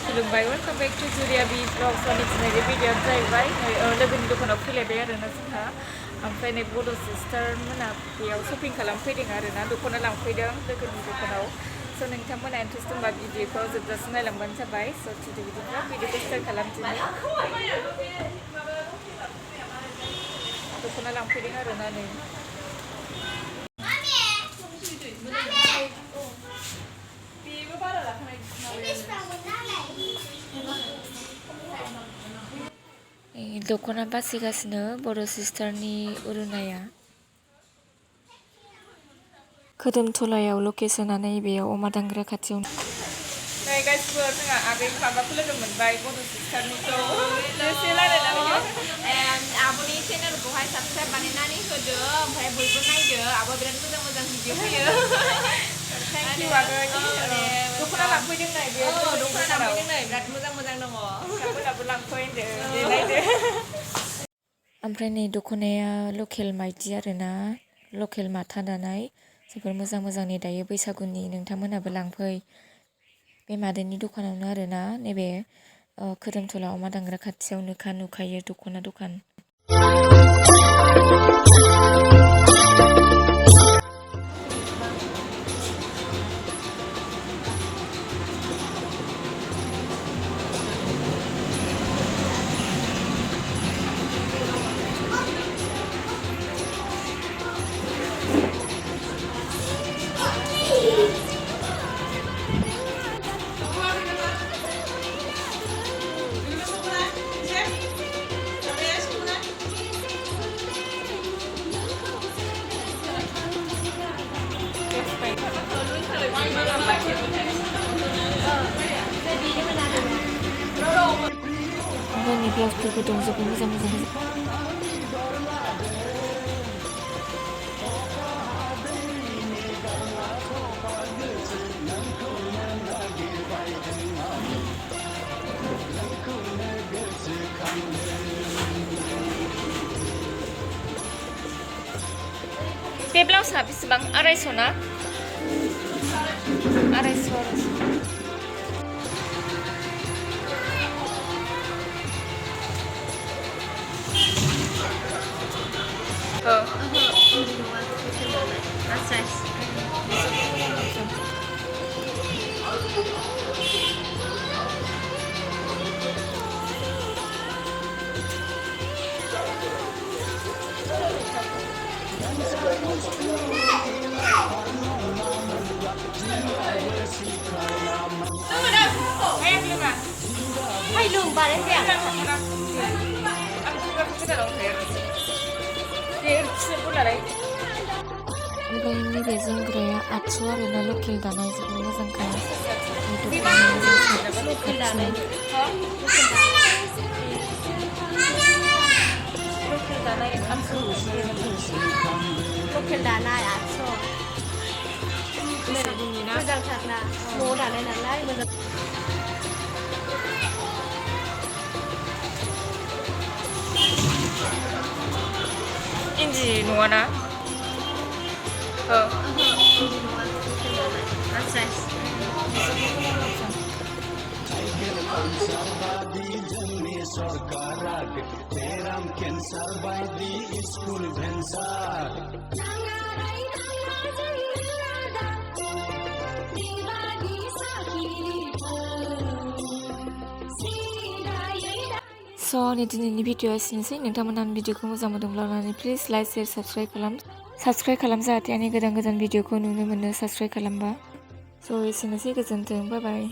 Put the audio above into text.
खुलुमबाय welcome back to Juriya B blogs आंनि दिनैनि भिडिअ जाहैबाय लोगोनि दखानाव फैलायबाय आरोना जोंहा ओमफ्राय नै बड' सिस्टार मोना बेयाव शपिं खालामफैदों आरोना दख'ना लांफैदों लोगोनि दखानाव स' नोंथांमोना इन्ट्रेस्ट दंबा भिडिअखौ जोबजासिम नायलांबानो जाबाय स' बिदिब्ला भिडिअखौ स्टार्ट खालामदिनि दख'ना लांफैदों आरोना नै दख'ना बासिगासिनो बर' सिस्टारनि उरुनाया खोदोमथलायाव लकेसना नैबेयाव अमा दांग्रा खाथियाव नै गासिबो जोंहा आगै माबाखौ लोगो मोनबाय बर' सिस्टारनिखौ दसे रायलायनानै आब'नि चेनेलखौहाय साबस्क्राइब बानायनानै होदो ओमफ्राय बयबो नायदो आब'आ बिराद मोजां मोजां भिडिअ होयो थेंक इउ आगै दख'ना लांफैदों नै बे दख'ना लांफैदों नै बिराद मोजां मोजां दङ साबोनाबो लांफै होनदो नायदो ओमफ्राय नै दख'नाया लकेल माइदि आरोना लकेल माथा दानाय जोबोर मोजां मोजांनि दायो बैसागुनि नोंथांमोनाबो लांफै बे मादैनि दखानावनो आरोना नैबे खोदोमथला अमा दांग्रा खाथियावनोखा नुखायो दख'ना दखान Ini plastik gedung sebelum sama-sama. Be blouse बेसेबां 250 ना 250 Hay lường bà đấy kìa ओमफ्राय नैबे जोमग्राया 800 आरोना लकेल दानाय जोबोर मोजांखा लकेल दानाय लकेल दानाय 800 मोजांथारना न'आव दानाय नालाय मोजां इन्दि नङाना So, दिनैनि भिडिअ'आ एसेनोसै नोंथांमोना भिडिअ'खौ मोजां मोनदोंब्ला प्लिज लाइक शेयार साबस्क्राइब खालाम जाहाथे आंनि गोदान भिडिअ'खौ नुनो मोनो साबस्क्राइब खालामबा स' एसेनोसै गोजोन्थों बाय बाय